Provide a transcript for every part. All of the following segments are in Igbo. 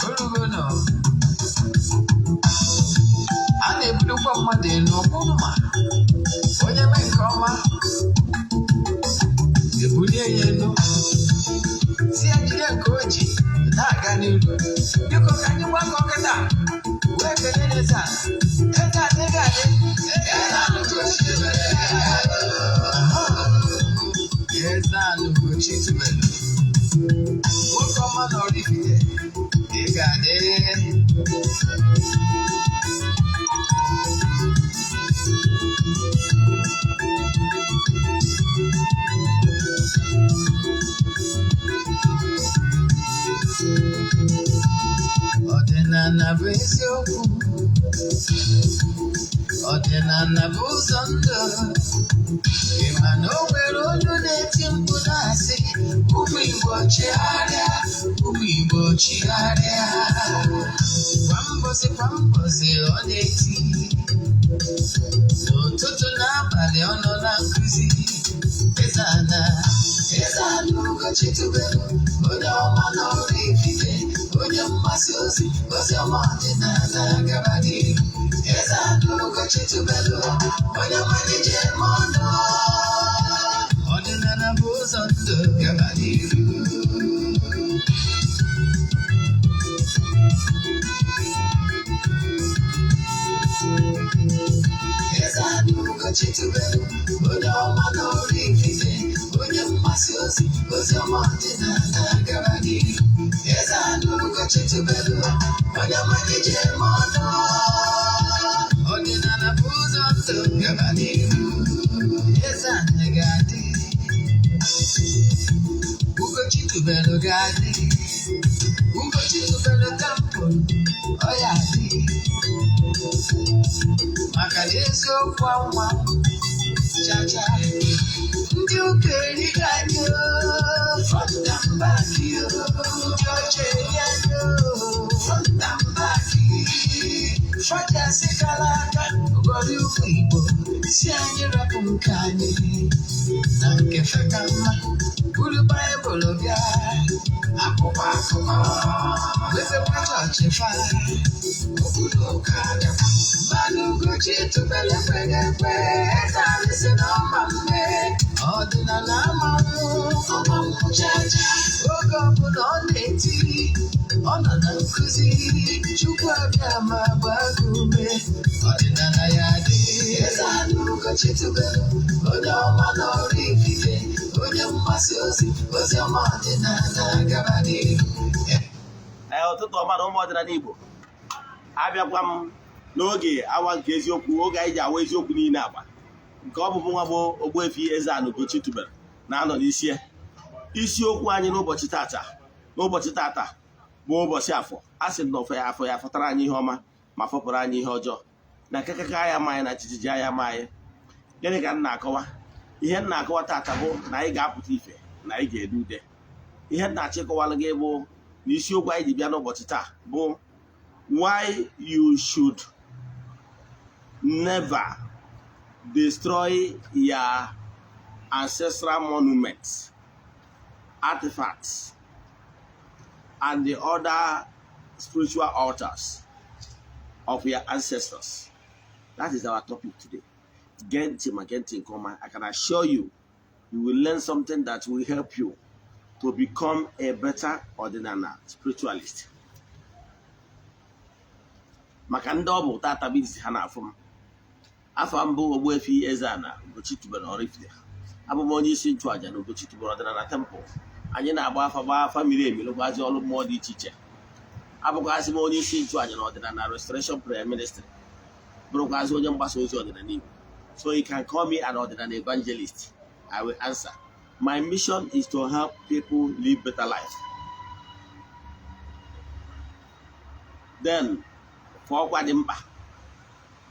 Orugo nọ. A na-ebulukwa mmadụ elu ọ bụrụ ma onye mee nke ọma, ebulie ya elu, si ya jide nke o ji na-aga n'iru. Biko, ka anyị gbakọ kịta wee kelee eze a. Eze adịghị adị. Aha. Eze Ana Ugochi tubelu, nwoke ọma na Oraifite, ị ga-adị. Ọdịnala bụ eziokwu, ọdịnala bụ ụzọ ndụ. Ị ma na o nwere olu na-eti mkpu na-asị, "Ụmụ Igbo, chigharịa, ụmụ Igbo, chigharịa." Kwa mbọsị kwa mbọsị ọ na-eti, n'ụtụtụ n'abalị ọ nọ na nkụzi. Eze Ana, Eze Ana Ugochi tubelu, onye ọma na Oraifite, onye mgbasa ozi ozi ọma ọdịnala, gaba n'ihu. Eze Ana Ugochi tubelu, onye ọmalije eme ọnụ, ọdịnala bụ ụzọ ndụ, gaba n'ihu. Eze Ana Ugochi tubelu, onye ọma na Oraifite, onye mgbasa ozi ozi ọma ọdịnala, gaba n'ihu. Eze Ana Ugochi tubelu, onye ọmalije eme ọnụ, ọdịnala bụ ụzọ ndụ, gaba n'ihu. Eze Ana ga-adị, Ugochi tubelu ga-adị, Ugochi tubelu temple ọ ya dị, maka na eziokwu anwa chacha. Ndị ụka erighị anyị oo, front and back oo. Ndị ọcha eri anyị oo, front and back. Fachasị kara aka ụgọdị ụmụ Igbo si anyị rapụ nke anyị na nke feka mma, buru Baịbụl bịa, akwụkwọ akụkọ, mepekwa chọọchị fa. Obodo ụka bịakwa mmadụ. Ugochi tubelu ekweghị ekwe. Eze anyị si na ọma mme, ọdịnala ama nwụ, ọma nwụ chacha. Oge ọbụla ọ na-eti, ọ nọ na nkụzi. Chukwu abịa ma gbaa gị ume, ọdịnala ya dị. Eze Ana Ugochi tubelu, onye ọma na Oraifite, onye mgbasa ozi ozi ọma ọdịnala, gaba n'ihu. Ee, ụtụtụ ọma na ụmụ ọdịnala Igbo. Abịakwa m n'oge awa nke eziokwu, oge anyị ji awa eziokwu niile agba nke ọ bụbụ nwa bụ Ogbuefi Eze-Ana Ugochi tubelu na-anọ n'isi ya. Isiokwu anyị n'ụbọchị tata bụ ụbọchị Afọ. A sị na ọfọ ya afọ ya fọtara anyị ihe ọma ma fọpụrụ anyị ihe ọjọọ, na kekeke anya ma anyị na jijiji anya ma anyị. Gịnị ka m na-akọwa? Ihe m na-akọwa tata bụ na anyị ga-apụta ife na anyị ga-ede ude. Ihe m na-achọ ịkọwalụ gị bụ na isiokwu anyị ji bịa n'ụbọchị taa bụ "Why you should never destroy your ancestral monuments, artifacts, and the other spiritual altars of your ancestors." That is our topic today. Gee ntị ma gee ntị nke ọma. I can assure you, you will learn something that will help you to become a better ọdịnala spiritualist. Maka ndị ọ bụ tata bụ izizi ha na-afụ m, afọ mbụ Ogbuefi Eze-Ana Ugochi tubelu Oraifite, abụ m onye isi nchụaja na Ugochi tubelu ọdịnala temple. Anyị na-agba afa, gbaa afa miri emi, lụkwazi ọrụ mmụọ dị iche iche. Abụkwazị m onye isi nchụaja na Ọdịnala Restoration Prayer Ministry, bụrụkwazị onye mgbasa ozi ọdịnala Igbo. So you can call me an ọdịnala evangelist, I will answer. My mission is to help people live better life. Then for ọkwa dị mkpa,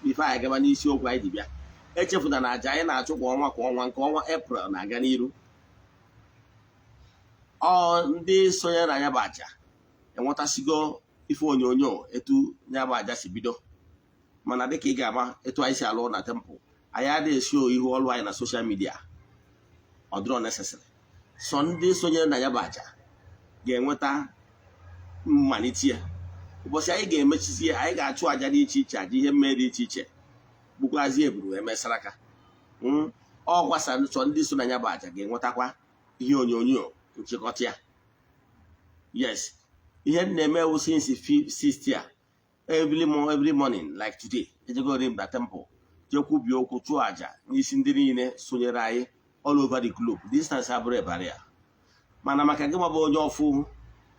ife anyị gaba n'isiokwu anyị ji bịa, echefuna na aja anyị na-achụ kwa ọnwa kwa ọnwa, nke ọnwa April na-aga n'iru. Ọ ndị sonyere na ya bụ aja enwetasigo ife onyonyo etu ya bụ aja si bido. Mana dịka ị ga-ama etu anyị si alụ na temple anyị, adịghị esi ihu ọrụ anyị na social media, ọ dịrọ necessary. Sọ ndị sonyere na ya bụ aja ga-enweta Mmalite ya, ụbọchị anyị ga-emechizi ya, anyị ga-achụ àjà dị iche iche, àjà ihe mmeri dị iche iche, gbukwazi eburu wee mesara aka. Ọ gwasa sọ ndị so na ya bụ àjà ga-enwetakwa ihe onyonyo nchịkọta ya. Yes, ihe m na-eme wụ since 60 a, every morning like today, ejegori m na temple, jekwubie okwu, chụọ àjà n'isi ndị niile sonyere anyị all over the globe. Distance abụrụ barrier, mana maka gị nwa bụ onye ọfụ,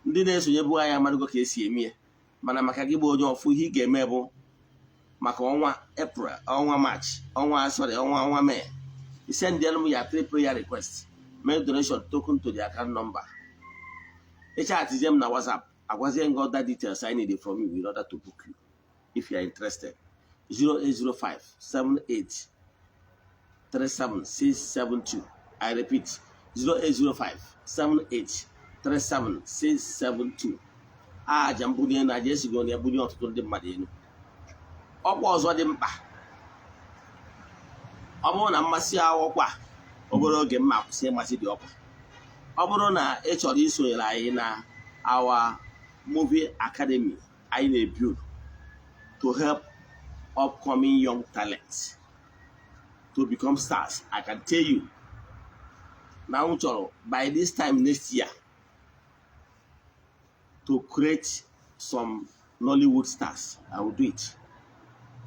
ndị na-esonyebu anyị amarụgo ka esi eme ya. Mana maka gị bụ onye ọfụ, ihe ị ga-eme bụ maka ọnwa April, ọnwa March, ọnwa, sorry, ọnwa May, send m ya three prayer request, make donation token to the account number. Ịchatizie m na WhatsApp, agwazie m gị other details I need from you in order to book you if you are interested. 0805 78 37672. I repeat, 0805 78 37672. Aja mbunye elu, aja esigo na ebunye ọtụtụ ndị mmadụ elu. Ọkwa ọzọ dị mkpa, ọ bụrụ na mmasị ọkwa, obere oge mma akwụsị ịmasị dị ọkwa. Ọ bụrụ na ị chọrọ isonyere anyị na our movie academy anyị na-ebuild to help upcoming young talents to become stars, I can tell you na m chọrọ by this time next year to create some Nollywood stars. I will do it.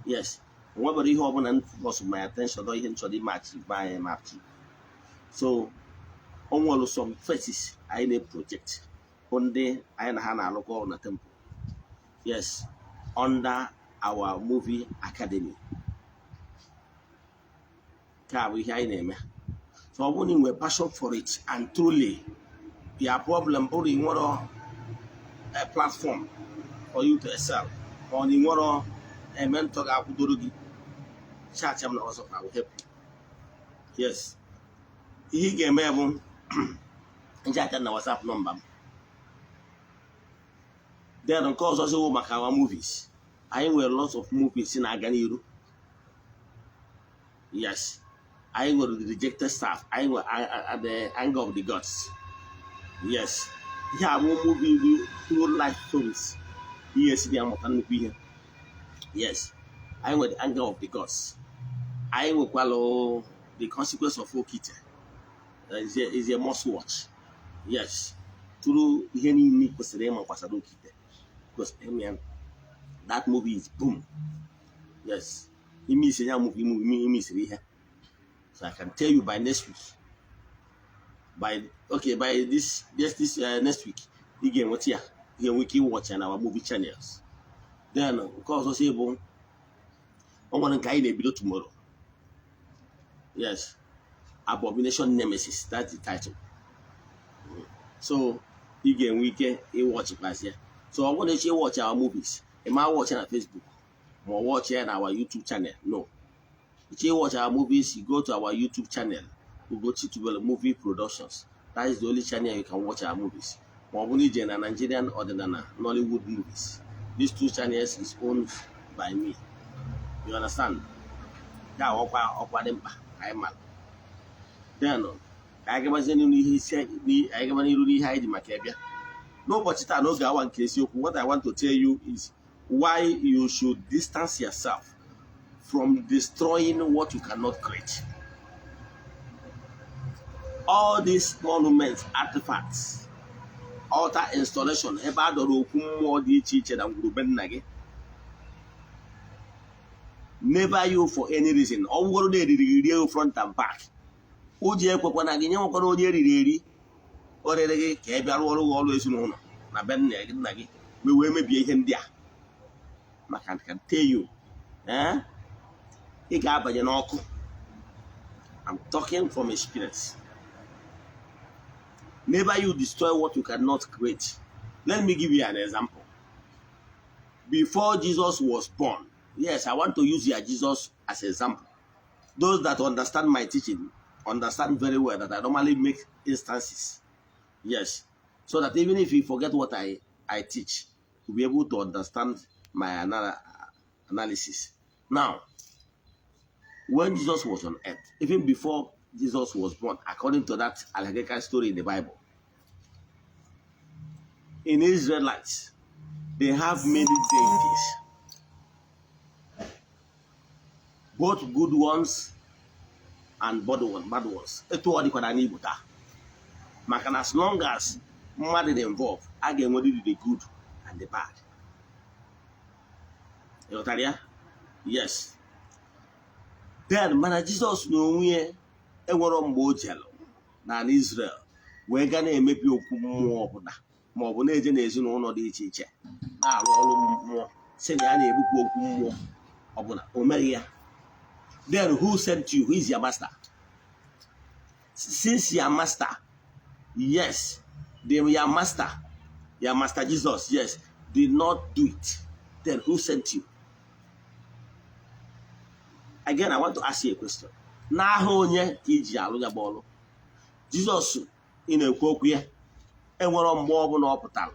Yes, nwebere ihe ọbụla m focus my attention on, ihe m chọrọ ime achieve anyị ma achieve. So o nwere some faces anyị na-project bụ ndị anyị na ha na-alụkọ ọrụ na temple, yes, under our movie academy. Nke a bụ ihe anyị na-eme. So ọ bụrụ na ị nwere passion for it and truly your problem bụrụ ị nwere a platform for you to excel, ma ọ na ị nwere a mentor ga-akwụdoro gị, chat m na WhatsApp, I will help you. Yes, ihe ị ga-eme bụ chat na WhatsApp nọmba m. Then nke ọzọ sịwụ maka our movies. Anyị nwere lots of movies na-aga n'iru. Yes, anyị nwere The Rejected Staff, anyị nwere At the Anger of the Gods. Yes, ihe a bụ movie bụ true life stories, ihe si ya mụta nnukwu ihe. Yes, anyị nwere The Anger of the Gods, anyị nwekwalụ The Consequence of Okite. Is a must watch. Yes, tụrụ ihe niile ị kwesịrị ịma gbasara Okite kwesịrị ịma ya. That movie is boom. Yes, ime ise ya movie, ime isiri ihe. So I can tell you by next week, by, okay, by this next week, ị ga-enweta ya, ị ga-enwe ike watch ya na our movie channels. Then nke ọzọ si bụ o nwere nke anyị na-ebido tomorrow. Yes, Abomination Nemesis, that's the title. So ị ga-enwe ike ịwatchịkwazị ya. So ọ bụrụ na ịchọ ịwatch our movies, ị ma watch ya na Facebook ma ọ watch ya na our YouTube channel? No, ịchọ ịwatch our movies, you go to our YouTube channel, Ugochi Tubelu Movie Productions. That is the only channel you can watch our movies. Ma ọ bụ na ije na Nigerian Ọdịnala Nollywood Movies. These two channels is owned by me, you understand? Ya ọkwa ọkwa dị mkpa ka anyị mara. Then ka anyị gabazie n'ihu ihe isi anyị, gaba n'iru n'ihe anyị ji maka ịbịa n'ụbọchị taa n'oge awa nke isiokwu. What I want to tell you is why you should distance yourself from destroying what you cannot create. All these monuments, artifacts, altar installation, ebe a dọrọ okwu mmụọ dị iche iche na ngwurube nna gị, never you for any reason, ọ bụgoro na eriri gị rie front and back, ụjọ ekwekwana gị nye nwekwana onye eriri eri o rere gị ka ị bịa rụọ ọrụ gị ọrụ ezinụlọ na be nna gị wee mebie ihe ndị a. Maka I can tell you, eh, ị ga-abanye n'ọkụ. I'm talking from experience. Never you destroy what you cannot create. Let me give you an example. Before Jesus was born, yes, I want to use your Jesus as example. Those that understand my teaching understand very well that I normally make instances, yes, so that even if you forget what I teach, you'll be able to understand my analysis. Now, when Jesus was on earth, even before Jesus was born, according to that allegorical story in the Bible, In Israelites, they have many deities, both good ones and bad ones. Etu ọ dịkwa n'ala Igbo taa, maka na as long as mmadụ dị involved, a ga-enwerịrị the good and the bad. Ị ghọtara ya? Yes. Then mana Jizọs na onwe ya enwero mgbe o jelụ n'ala Israel wee gaa na-emebi okwu mmụọ ọbụla, ma ọ bụ na-eje n'ezinụlọ dị iche iche na-arụ ọrụ mmụọ, sị na ya na-ebupụ okwu mmụọ ọbụla. O meghị ya. Then who sent you? Who is your master? Since your master, yes, your master Jesus, yes, did not do it, then who sent you? Again, I want to ask you a question. N'aha onye ka iji alụ ya bụ ọrụ? Jizọs ị na-ekwu okwu ya, enwere mgbe ọbụla ọ pụtara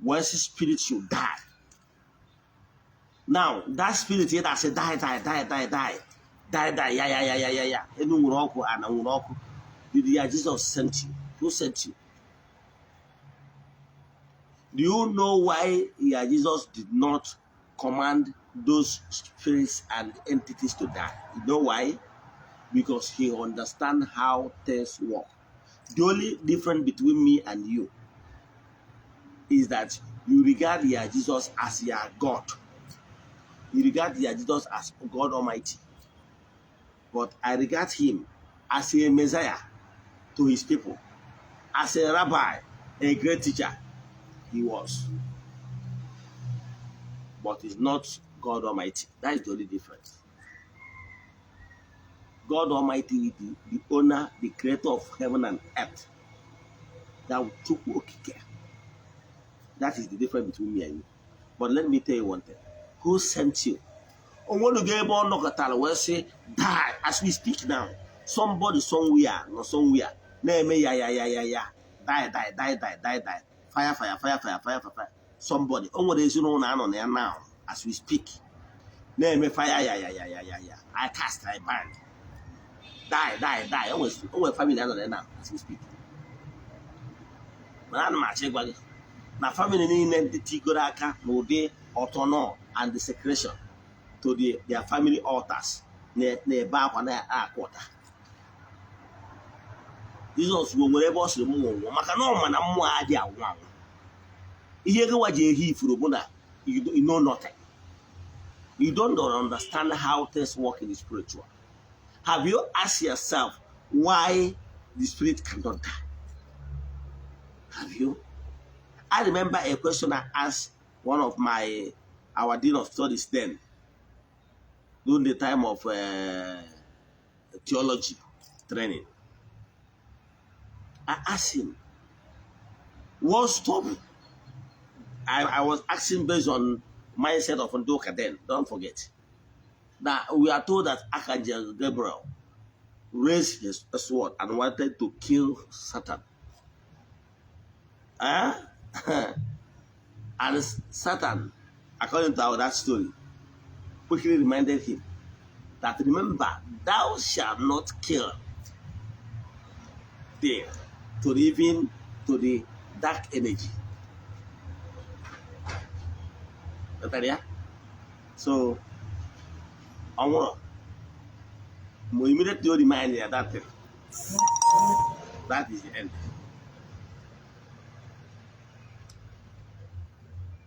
wee sị spirit should die? Now that spirit ị na-asị die, die, die, die, die, die, die, ya ya ya ya ya ya, elu nwere ọkụ, ana nwere ọkụ, did ya Jesus sent you? Who sent you? Do you know why ya Jesus did not command those spirits and entities to die? You know why? Because he understand how things work. The only difference between me and you is that you regard your Jesus as your God. You regard your Jesus as God Almighty. But I regard him as a Messiah to his people, as a rabbi, a great teacher. He was. But he's not God Almighty. That is the only difference. God Almighty is the owner, the creator of heaven and earth. That Chukwu Okike. That is the difference between me and you. But let me tell you one thing. Who sent you? Onwenugo ebe ọ nọkọtara wee sị die? As we speak now, somebody somewhere nọ somewhere na-eme ya ya ya ya ya, die, die, die, die, die, die, fire, fire, fire, fire, fire, fire. Somebody, o nwere ezinụlọ anọ na ya now as we speak na-eme fire, ya ya ya ya ya ya, I cast, I bind, die, die, die. O nwere family anọ na ya now as we speak. Mana ana m achọ ịgwa gị na family niile ndị tigoro aka n'ụdị ọtọnọ and desecration to their family altars na-ebe akwa na-akụ ụta. Jizọs bụ nwere ebe ọ sịrị mmụọ nwụọ, maka na ọ ma na mmụọ adịghị anwụ anwụ. Ihe gịwa ji ehi ifuru bụ na you know nothing. You don't understand how things work in the spiritual. Have you asked yourself why the spirit cannot die? Have you? I remember a question I asked one of my our dean of studies then, during the time of theology training. I asked him, what stop? I was asking based on mindset of Ndoka then, don't forget. That we are told that Archangel Gabriel raised his sword and wanted to kill Satan. Eh? And Satan, according to our that story, quickly reminded him that, remember, thou shalt not kill there to the, even to the dark energy. Ghọtara ya? So, ọ nwụrụ. Mgbe immediately o remind ya that thing, that is the end.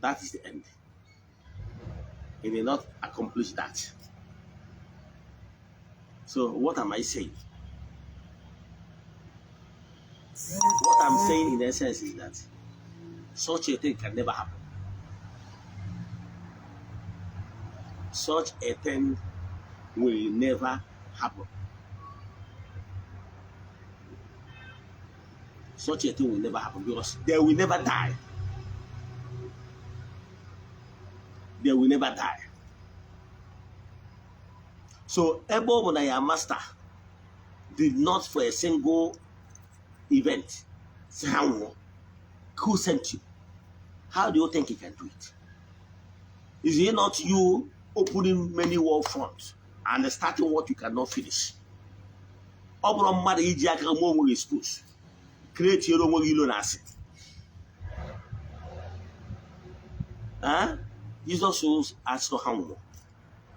That is the end. He did not accomplish that. So what am I saying? What I'm saying in essence is that such a thing can never happen. Such a thing will never happen. Such a thing will never happen because they will never die. They will never die. So ebe ọ bụ na ya master did not for a single event sị ha nwụọ, who sent you? How do you think he can do it? Is it not you opening many war fronts and starting what you cannot finish? Ọ bụrụ mmadụ iji aka mee onwe gị expose, create onwe gị ilo na asị. Eh? Jizọs asịrọ ha nwụọ.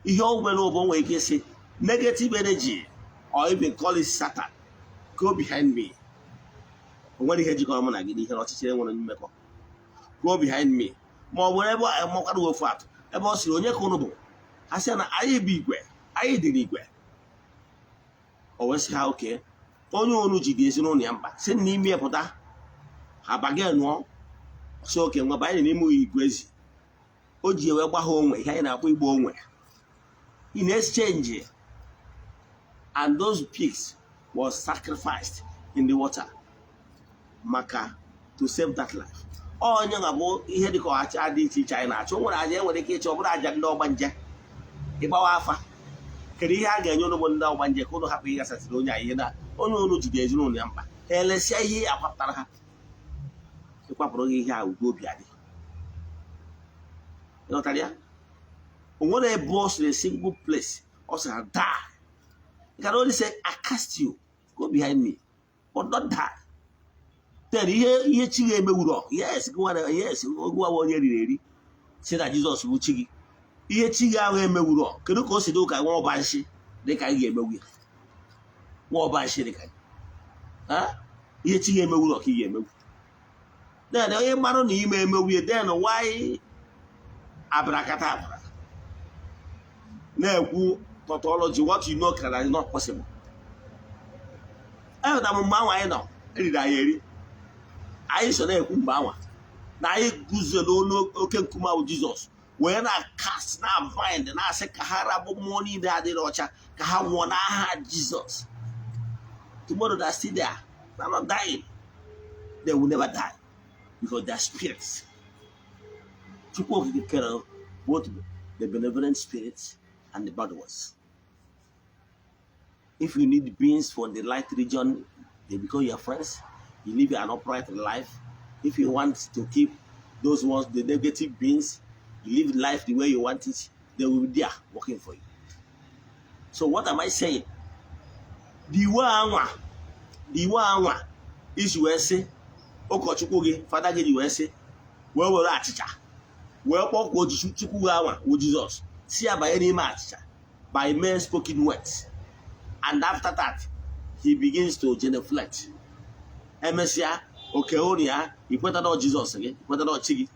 Ihe o nwere bụ, o nwere ike ịsị negative energy or even call it Satan, "Go behind me." O nwere ihe jikọrọ mụ na gị n'ihe na ọchịchịrị nwere mmekọ. "Go behind me." Ma ọ bụ ebe makwara ofu atụ, ebe ọ sịrị, "Onye ka unu bụ?" Ha sị na anyị bụ igwe, anyị dị n'igwe. O wee sị ha, oke onye unu ji dị ezinụlọ ya mkpa si n'ime ya pụta. Ha baga nụọ sị oke nwa banye n'ime igwe ezi. O ji wee gba ha onwe ihe anyị na-akpọ igbo onwe in exchange, and those pigs was sacrificed in the water maka to save that life. Onye na bụ ihe dịka ọhacha dị iche iche anyị na-achọ. O nwere aja enwere ike ịchọ, ọ bụrụ aja ndị ọgbanje, ịgbawa afa, kedu ihe a ga-enye ụnụ bụ ndị ọgbanje ka ụnụ hapụ ịghasasịrị onye a ihe na onye unu jide ezinụlọ ya mkpa? Ha elesịa ihe akwapụtara ha, ịkwapụrụ gị ihe a, udo obi adị. Ịghọtara ya? O nwere ebe ọ sịrị single place ọ sịrị die. You can only say, "I cast you, go behind me," but not die. Then ihe chi ga-emewuro, yes, yes, gụwa onye riri eri si na Jizọs bụ chi gị, ihe chi gị ahụ emewuro, kedu ka o si dị ụka nwa ọba nshi dị ka anyị ga-emewu ya? Nwa ọba nshi dị ka ihe chi ga-emewuro ka ị ga-emewu. Then onye mmarụ na ime emewu ya, then why abracadabra na-ekwu tautology? What you know can is not possible. Ehụta m mgbe anwa anyị nọ eriri anyị eri, anyị so na-ekwu mgbe anwa na anyị guzo n'olu oke nkume ahụ Jizọs, wee na cast na bind, na-asị ka ha rabụ mmụọ niile adịrị ọcha ka ha nwụọ n'aha Jizọs. Tomorrow they are still there. They are not dying. They will never die because they are spirits. Chukwu Okike kere both the benevolent spirits and the bad ones. If you need beings for the light region, they become your friends. You live an upright life. If you want to keep those ones, the negative beings, you live life the way you want it, they will be there working for you. So what am I saying? The way anwa, the way anwa isi wee sị ụkọchukwu gị, fada gị ji wee sị, wee were achịcha wee kpọkwuo Chukwu gị anwa wụ Jizọs, si ya banye n'ime achịcha by mere spoken words, and after that he begins to genuflect, emesịa oke ụrụ ya, ikweta na Jizọs gị, ikweta na chi gị,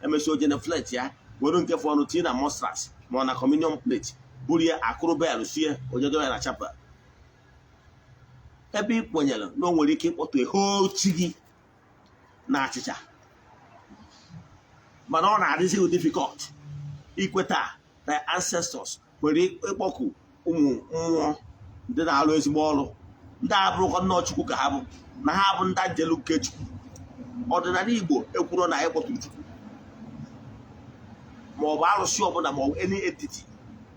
emesịa o genuflect ya, were nke fọnụ tinye na monstrance ma ọ na communion plate, buru ya akụrụ bell sie ojedo ya na chapel, ebe ị kwenyere na o nwere ike ịkpọtụ eho chi gị na achịcha. Mana ọ na-adịzi difficult ikweta na ancestors nwere ịkpọku ụmụ mmụọ ndị na-alụ ezigbo ọrụ, ndị abụrụkọ nnọọ Chukwu ka ha bụ, na ha bụ ndị njelu nke Chukwu. Ọdịnala Igbo ekwuro na anyị kpọtụrụ Chukwu ma ọ bụ arụsị ọbụla ma ọ bụ any entity.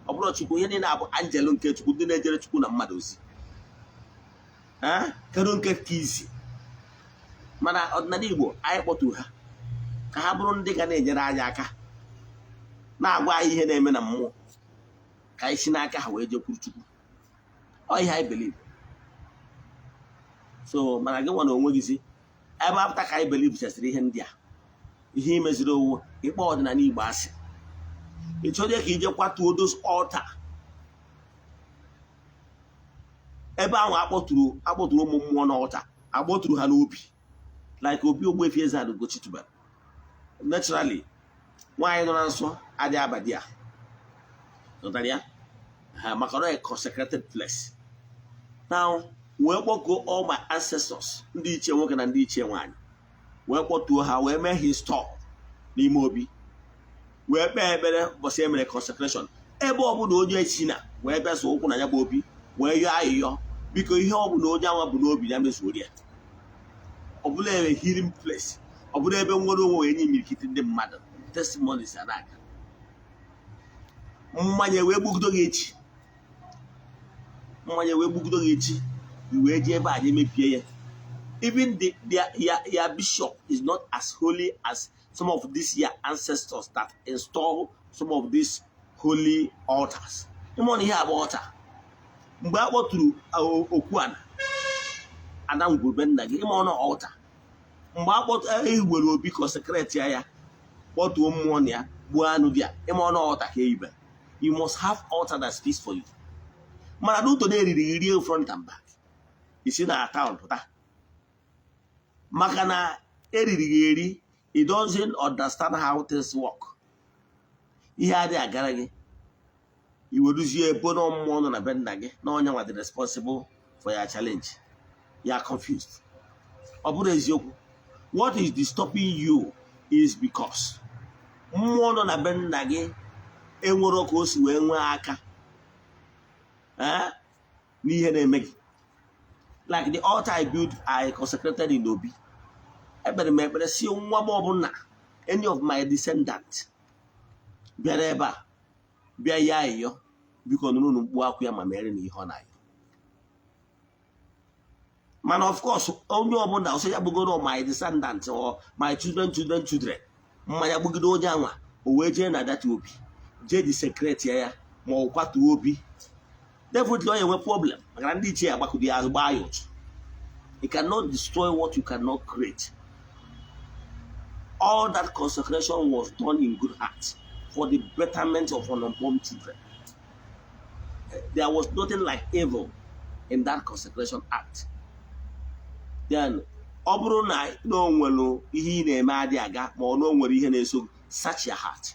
Ọ bụrụ Chukwu, ihe niile abụ anjelu nke Chukwu, ndị na-ejere Chukwu na mmadụ ozi. Kedu nke ka izi? Mana ọdịnala Igbo, anyị kpọtụrụ ha ka ha bụrụ ndị ga na-enyere anyị aka, na-agwa anyị ihe na-eme na mmụọ, ka anyị si n'aka ha wee jekwuru Chukwu. Ọ ihe anyị believe. So mana gị nwa na onwe gị si ebe apụta ka anyị believe chesịrị ihe ndị a, ihe imeziri owu ịkpọ ọdịnala Igbo asị. Ị chọrọ ka ije kwatuo those altar ebe ahụ akpọtụrụ ụmụ mmụọ n'altar, akpọtụrụ ha n'obi, like obi Ogbuefi Eze-Ana Ugochi tubelu. Naturally, nwaanyị nọ na nsọ adịghị abadi ya. Ghọtara ya? Ha maka na consecrated place. Now wee kpọkuo all my ancestors, ndị ichie nwoke na ndị ichie nwaanyị, wee kpọtuo ha, wee mee install n'ime obi, wee kpee ekpere ụbọchị e mere consecration. Ebe ọbụla onye esi na wee bịa so ụkwụ na ya bụ obi, wee yọọ ayịyọ, biko, ihe ọbụla onye anwa bụ n'obi ya mezuoro ya. Ọ bụla ebe healing place, ọ bụla ebe nwere onwe wee nye imirikiti ndị mmadụ testimonies a na-aga. Mmanya wee gbugido gị echi, mmanya wee gbugido gị echi, i wee jee ebe a je mebie ya. Even their bishop is not as holy as some of these your ancestors that install some of these holy altars. Ịmụ na ihe abụ altar mgbe a kpọtụrụ okwu ana ana ngwurube nna gị, ịma ọnụ altar mgbe a kpọtụ ehiwere obi consecrate ya. Kpọtuo mmụọ na ya, gbuo anụ dị ya. Ịma ọnụ altar ka eyibe. You must have altar that speaks for you. Mana n'ụtọ na-eriri gị rie front and back, isi na town pụta maka na eriri gị eri. It doesn't understand how things work. Ihe adịghị agara gị, iweruzie ebo na mmụọ nọ na be nna gị na onye nwa dị responsible for your challenge. You are confused. Ọ bụrụ eziokwu, what is disturbing you is because mmụọ nọ na be nna gị enwero ka o si wee nwee aka n'ihe na-eme gị. Like the altar I built, I consecrated in Obi. Ekpere m ekpere si nwa m ọbụla, any of my descendant bịara ebe a bịa ya ayịyọ, biko nụrụ mkpu akwụ ya ma mere na ihe ọ na-ayọ. Mana of course, onye ọbụla ọsọ ya bụgoro my descendant or my children, children, children, mmanya gbugide onye anwa, o wee jee na that obi jee desecrate ya ma ọ kwatuo obi, definitely ọ enwe problem, maka na ndị ichie agbakọdo ya azụ gbaa ya ụtụ. You cannot destroy what you cannot create. All that consecration was done in good heart for the betterment of unborn children. There was nothing like evil in that consecration act. Then ọ bụrụ na o nwere ihe ị na-eme adị aga, ma ọ na o nwere ihe na-eso gị, search your heart.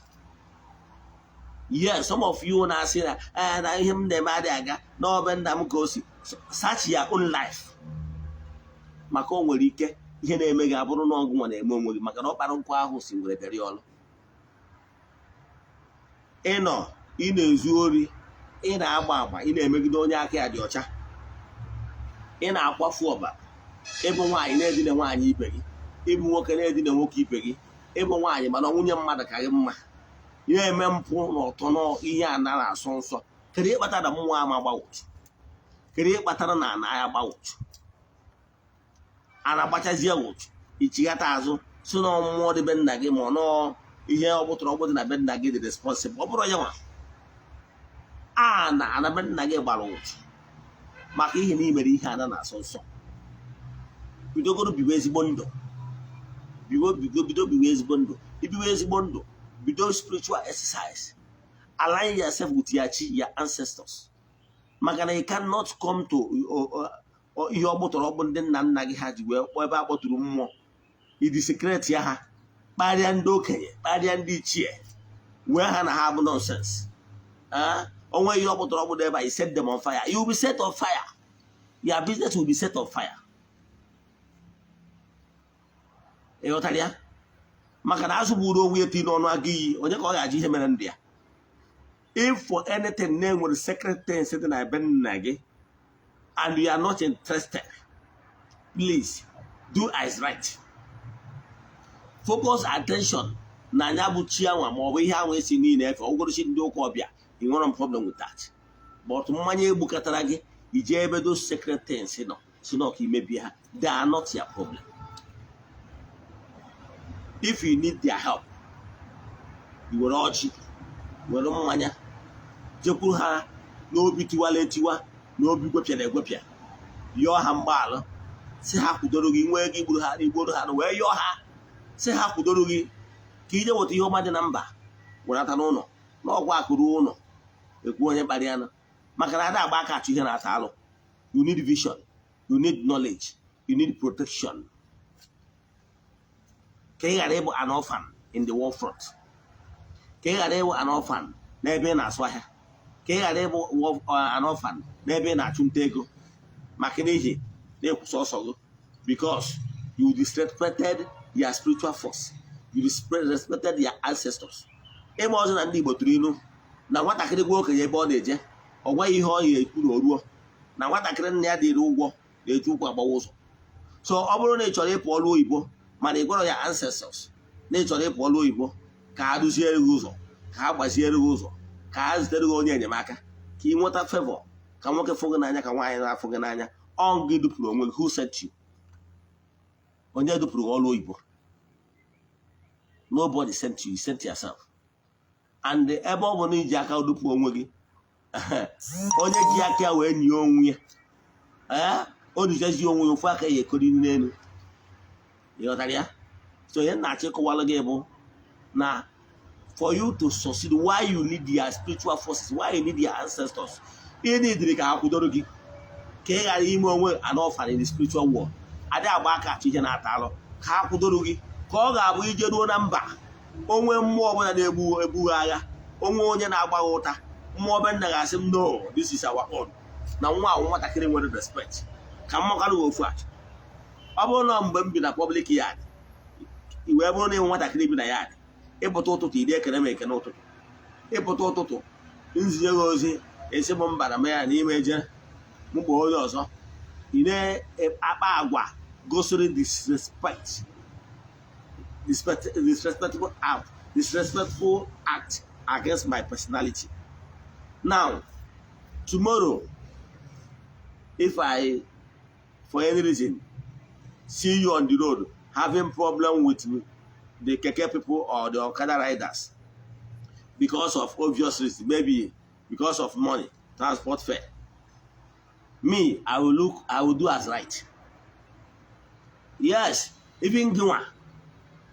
Yes, some of you na-asị na ee, na ihe m na-eme adị aga na ọbe nna m ka o si. Search your own life, maka o nwere ike ihe na-eme gị abụrụ na ọgụ nwa na-eme onwe gị, maka na ọkpara nkụ ahụ si nwere bịara ọlụ. Ịnọ ị na-ezu ori, ị na-agba agba, ị na-emegide onye aka ya dị ọcha, ị na-akwafu ọbara, ịbụ nwaanyị na-edina nwaanyị ibe gị, ịbụ nwoke na-edina nwoke ibe gị, ịbụ nwaanyị mana nwunye mmadụ ka gị mma, ị na-eme mpụ na ọtọ na ihe a nara asọ nsọ. Kedu ihe kpatara na mmụọ ama gbawụchu? Kedu ihe kpatara na ana ya gbawụchu, a na-agbachazie wụchu, ichighata azụ si na mmụọ dị be nna gị, ma ọ nọọ ihe ọ bụtụrụ ọgbụ dị na be nna gị dị responsible? Ọ bụrụ ya nwa a na ana be nna gị gbara ụchụ maka ihe na imere ihe ana na-asọ nsọ. Bidogoro biwe ezigbo ndụ. Biwe, bido, bido biwe ezigbo ndụ. Ibiwe ezigbo ndụ, bido spiritual exercise, align yourself with your chi, your ancestors, maka na you cannot come to ihe ọ gbụtọrọ ọgbụ ndị nna nna gị ha ji wee kpọọ ebe a kpọtụrụ mmụọ, idesecrate ya ha, kparịa ndị okenye, kparịa ndị ichie, wee ha na ha bụ nonsense. Onwe ihe ọ gbụtọrọ ọgbụ ebe a, you set them on fire, you will be set on fire, your business will be set on fire. Ị ghọtara ya? Maka na azụ gburu onwe ya ti n'ọnụ agụ iyi, onye ka ọ ga-ajụ ihe mere ndụ ya? If for anything na-enwere sacred things dị na ebe nna gị and you are not interested, please do as right. Focus attention na anya bụ chi anwa ma ọ bụ ihe anwa esi niile efe ọgụgụrụchi ndị ụka ọbịa. Ị nwere problem with that, but mmanya egbukọtara gị ije ebe those sacred things nọ si nọ ka imebie ha, they are not your problem. If you need their help, i were ọjị, were mmanya, jekwuru ha n'obi tiwala etiwa, n'obi gwepịara egwepịa, yọọ ha mgbaalụ, si ha kwudoro gị. Nwee ego igburu ha, igboro ha, wee yọọ ha si ha kwudoro gị ka ije weta ihe ọma dị na mba wenata n'ụlọ n'ọgwụ akụrụ ụlọ ekwu onye kpara ya nụ, maka na ada agba aka achụ ihe na-ata alụ. You need vision, you need knowledge, you need protection, ka ị ghara ịbụ an orphan in the war front, ka ị ghara ịbụ an orphan n'ebe ị na-asụ ahịa, ka ị ghara ịbụ an orphan n'ebe ị na-achụ nta ego, maka n'ihi na-ekwusa ọsọ gị, because you disrespected your spiritual force, you disrespected your ancestors. Ịma ọzọ na ndị Igbo tụrụ ilu na nwatakịrị gwa okenye ebe ọ na-eje, ọ gwaghị ihe ọ ga-ekwu na o ruo na nwatakịrị nna ya dịrị ụgwọ na-eji ụkwụ agbawa ụzọ. So ọ bụrụ na ị chọrọ ịpụ ọrụ oyibo, mana ị gwara ya ancestors na ị chọrọ ịpụ ọrụ oyibo, ka ha duziere gị ụzọ, ka ha gbaziere gị ụzọ, ka ha zitere gị onye enyemaka, ka ị nweta favor, ka nwoke fụ gị n'anya, ka nwaanyị na-afụ gị n'anya, ọ gị dupụrụ onwe gị. Who sent you? Onye dupụrụ gị ọrụ oyibo? Nobody sent you, you sent yourself. And ebe ọ bụ na iji aka dupụ onwe gị, onye ji aka ya wee nye onwe ya, ee, o duchazi onwe ya, ofu aka ya ekori n'elu. Ị ghọtara ya? So ihe m na-achọ ịkọwalụ gị bụ na Na for you to succeed, why you need your spiritual forces, why you need your ancestors, ihe niile ka ha kwudoro gị ka ị ghara ime onwe an orphan in the spiritual world. Adị agba aka achọ ihe na-ata alụ ka ha kwudoro gị, ka ọ ga-abụ ije ruo na mba onwe mmụọ ọbụla na-egbu egbu agha, onwe onye na-agba gị ụta, mmụọ be nna ga-asị m, "No, this is our own," na nwa ahụ nwatakịrị nwere respect. Ka m makarị gị ofu atụ. Ọ bụrụ na mgbe m bi na public yard, i wee bụrụ na ịnwe nwatakịrị bi na yard, ịpụta ụtụtụ, ịdị ekene m ekene ụtụtụ. Ịpụta ụtụtụ, nzinye gị ozi, esi m mba na m ya n'ime eje m gbaa onye ọzọ. Ị na-akpa agwa gosiri disrespectful act against my personality. Now, tomorrow, if I for any reason see you on the road having problem with the keke people or the Okada riders because of obvious reasons, maybe because of money, transport fare, me, I will look, I will do as right. Yes, even gịnwa,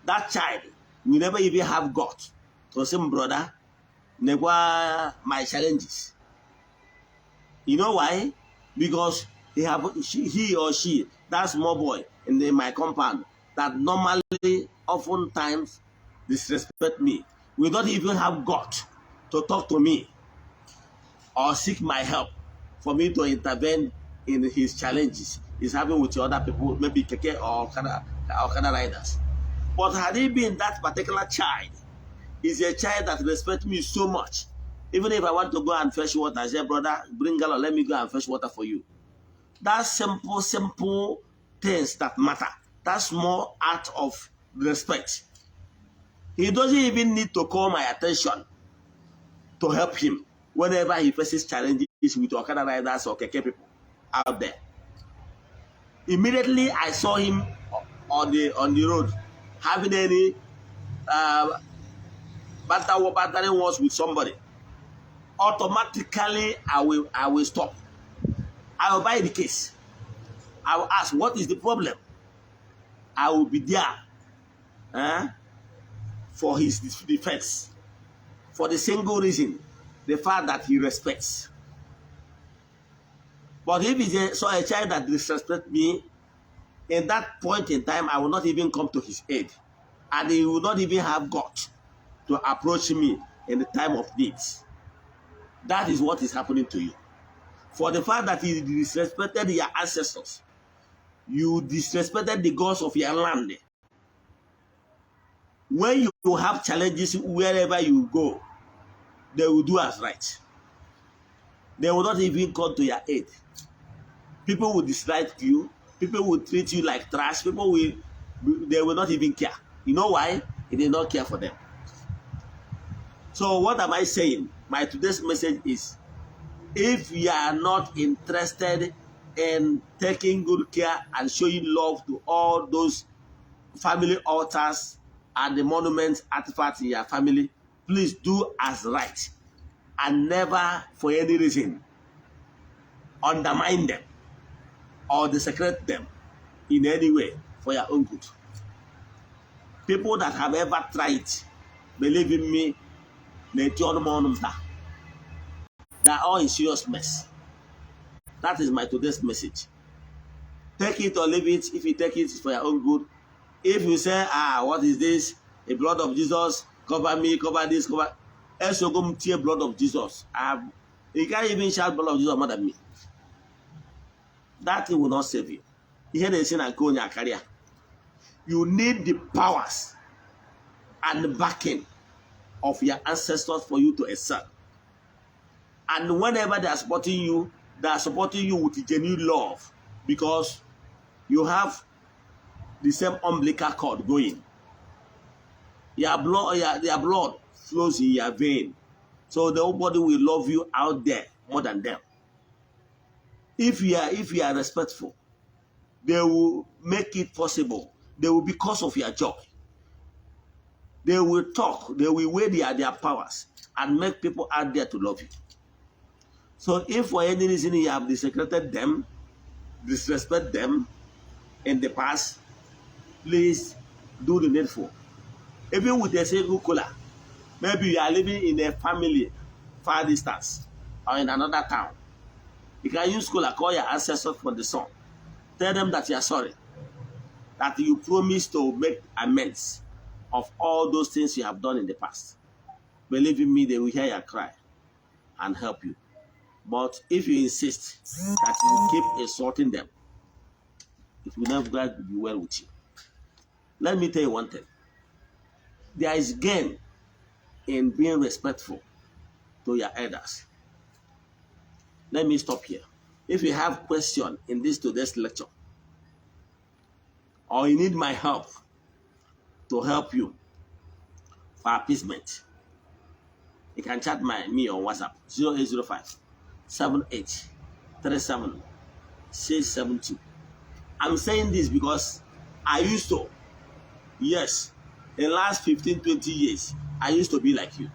that child will never even have got to say, "Brother, nekwa my challenges." You know why? Because he or she, that small boy in my compound that normally oftentimes disrespect me, will not even have got to talk to me or seek my help for me to intervene in his challenges he's having with the other people, maybe keke or Okada riders. But had it been that particular child is a child that respects me so much, even if I want to go and fetch water, I say, "Brother, bring gallon, let me go and fetch water for you." That simple, simple things that matter. That small act of respect. He doesn't even need to call my attention to help him whenever he faces challenges with Okada riders or keke people out there. Immediately I saw him on the road having any battering words with somebody, automatically I will stop. I will buy the case. I will ask, "What is the problem?" I will be there for his defense. For the single reason, the fact that he respects. But if it's a child that disrespect me, in that point in time, I will not even come to his aid. And he will not even have got to approach me in the time of needs. That is what is happening to you. For the fact that he disrespected your ancestors, you disrespected the gods of your land. When you have challenges wherever you go, they will do as right. They will not even come to your aid. People will dislike you. People will treat you like trash. People will, they will not even care. You know why? He did not care for them. So what am I saying? My today's message is, if you are not interested in taking good care and showing love to all those family altars and the monuments, artifacts in your family, please do as right and never for any reason undermine them or desecrate them in any way for your own good. People that have ever tried, believe in me, na-eti ọnụ m ọnụ m taa. They are all in serious mess. That is my today's message. Take it or leave it. If you take it, it's for your own good. If you say, "Ah, what is this? The blood of Jesus, cover me, cover this, cover." Esogo m tie blood of Jesus. You can't even shout blood of Jesus more than me. That thing will not save you. Ihe na-esi na nke onye akarịa. You need the powers and the backing of your ancestors for you to excel. And whenever they are supporting you, they are supporting you with genuine love because you have the same umbilical cord going. Their blood flows in your vein. So nobody will love you out there more than them. If you are respectful, they will make it possible. They will be cause of your joy. They will talk, they will weigh their powers and make people out there to love you. So if for any reason you have desecrated them, disrespect them in the past, please do the needful. Even with a single kola, maybe you are living in a family far distance or in another town. You can use kola, call your ancestors for the sun. Tell them that you are sorry, that you promise to make amends of all those things you have done in the past. Believe in me, they will hear your cry and help you. But if you insist that you keep insulting them, it will never be well with you. Let me tell you one thing. There is gain in being respectful to your elders. Let me stop here. If you have question in this today's lecture, or you need my help to help you for appeasement, you can chat me on WhatsApp 0805 78 37 672. I'm saying this because I used to, yes, in the last 15, 20 years, I used to be like you.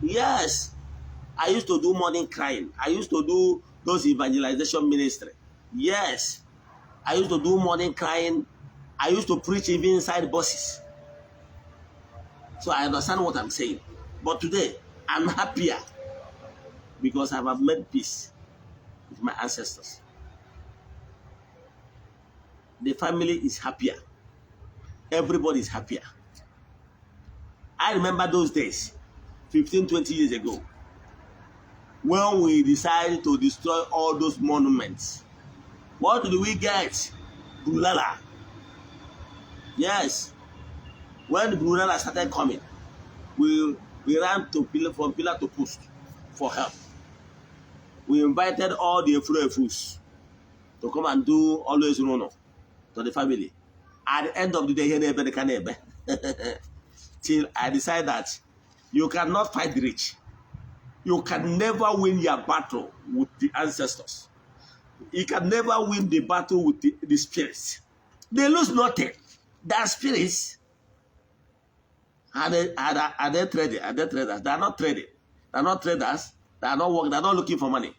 Yes, I used to do morning crying. I used to do those evangelization ministry. Yes, I used to do morning crying. I used to preach even inside buses. So I understand what I'm saying. But today, I'm happier because I have made peace with my ancestors. The family is happier. Everybody is happier. I remember those days, 15, 20 years ago, when we decided to destroy all those monuments. What did we get? Bulala. Yes. When Bulala started coming, we ran to pillar, from pillar to post for help. We invited all the Efurefus to come and do always run to the family. At the end of the day, here nebe ka na-ebe. Till I decide that you cannot fight the rich. You can never win your battle with the ancestors. You can never win the battle with the spirits. They lose nothing. Their spirits, are they trading? Are they traders? They are not trading. They are not traders. They are not working. They are not looking for money.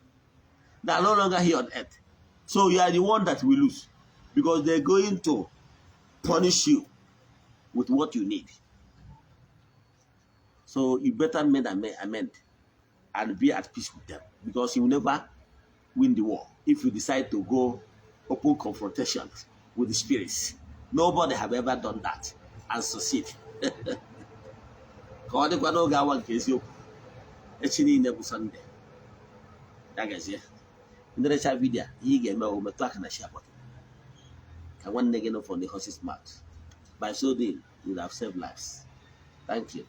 They are no longer here on earth. So you are the one that will lose because they're going to punish you with what you need. So you better make amend and be at peace with them because you will never win the war if you decide to go open confrontation with the spirits. Nobody have ever done that and succeed. Ka ọ dịkwa n'oge awa nke eziokwu, echi niile bụ Sunday. Ya gazie. Ndị video, ihe ị ga-eme bụ metụ aka na share button ka nwanne gị nụ from the horse's mouth. By so doing, you will have saved lives. Thank you.